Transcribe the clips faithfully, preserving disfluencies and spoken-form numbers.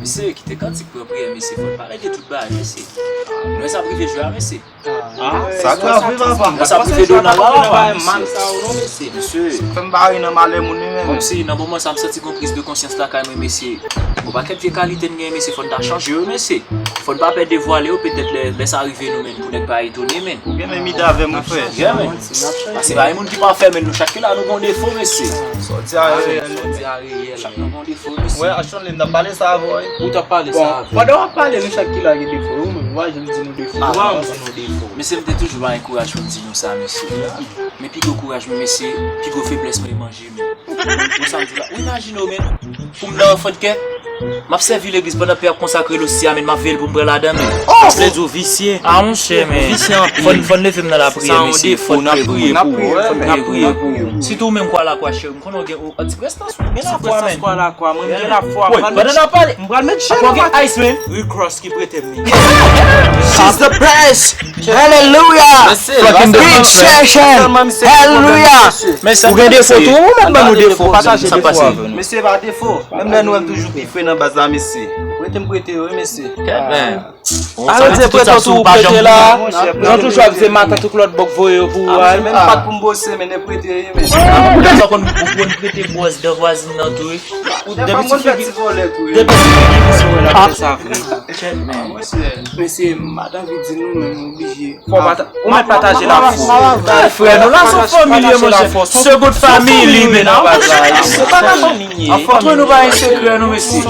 Mesye, kite kantik pran priyè, mesye. Fò n pale de tout bagay, mesye. Nou wè sa prive jwe a, mesye. Sa grave, papa. Sa prive Donald la, papa, mesye. Mesye. Fè m pa ri nan malè moun li menm. Kòmsi nan moman sa, m santi gon priz de konsyans lakay mwen, mesye. Gon pakèt vye kalite n genyen, mesye, fò n ta chanje yo, mesye. Fò n pa pè devwale yo, petèt lè, lè sa rive nou menm, pou nèg pa etone, menm. Ou gen menm ide avè m, wi, frè. Yeah, man. Paske pa gen moun ki pafè, men nou chak ki la, nou gon defo, mesye. Sòti a reyèl. Sòti a reyèl. Chak nou gon defo, mesye. Wè, Ashton, li, n ap pale sa avè w, wi. Ou t ap pale sa avè m. Pandan w ap pale, nou chak ki la gen defo, wi, men ou pa janm di nou defo. Ah, ou pa janm di nou defo. Mesye, m te toujou bay kouraj pou m di nou sa, mesye. Men pi gwo kouraj mwen, mesye, pi gwo feblès mwen, e manje, men. Ou sa m di w la. Ou imajine w, men. Pou m nan anfan de kè, m ap sèvi legliz pandan pè ap konsakre losti a, men m ap veye l pou m pran ladan, men. Oh! Sa vle di w visye. Ah, monchè, men. Visye anpil. Fò n, fò n leve m nan lapriyè, mesye. Fò n priye pou ou. N ap priye pou ou. Sitou ou menm, Kwa Lakwa, cheri, m konnen w gen, w, ti prestans, ou gen lafwa, men. Kwa Lakwa, mwen, m gen lafwa. Wi, pandan n ap pale. M pral met jèn. Apa w gen ice, men? Rick Ross ki prete m li. She's the best. Hallelujah. Big session. Hallelujah. Ou gen defo tou, ou mèt ban nou defo, pataje defo avè nou. Mesye, pa defo. Menm lè nou wè m toujou pifre nan baz la, mesye. Prete m prete yo, wi, mesye. Arete prete tou, prete la. Nou toujou ap di matant ou k lòt bò k voye yo pou ou, ay. Menm pa t pou m bose, men e prete ye, men. Ou konn, ou konn prete bwòs dan vwazin nan tou, wi. Ou depi ti figi, depi ti figi misye wè l ap fè sa vre. Mesye, m pa t anvi di nou, men m oblije. Fò pata-, ou mèt pataje lafò. Ay, frè, nou la se yon fanmi li ye, monchè. Second family, men nan baz la. Se pa nan fanmi ye. Antre nou pa gen sekrè, non, mesye.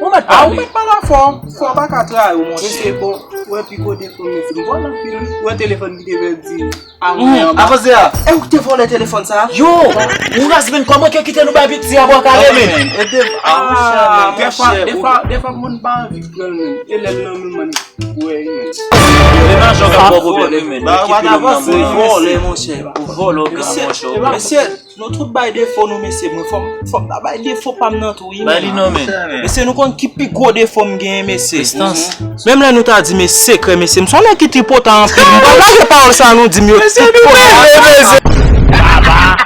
Ou mèt pale. Ou mèt pale afò. Fò pa ka trayi w, monchè. Mesye, bon, ou wè pi gwo defo m, mesye. M vòlè anpil, wi. Ou wè telefòn ki te pèdi. Avanse a. E ou ki te vòlè telefòn sa? Yo! Ou raz, men, kòman ke kite nou bay piti a bwa kale, men? E de, ah, monchè, men, monchè, defwa, defwa, defwa, moun pa anvi pran l, men. E lè l nan men, man. Wè, men. Menaj yo gen gwo pwoblèm, wi, men. Yo kite nou nan men. Vòlè, monchè. Ou vòlè, ou gen, monchè. Mesye, nou tout bay defo nou, mesye. Mwen, fò m, fò m ta bay defo pa m nan tou, wi, men. Bay li non, men. Mesye, nou konn ki pi gwo defo m genyen, mesye. Prestans. Menm lè nou ta di, men sekrè, mesye. M se yon nèg ki tripotan anpil. M pa lage pawòl sa nou di m yo. Mesye, nou bèl, mesye.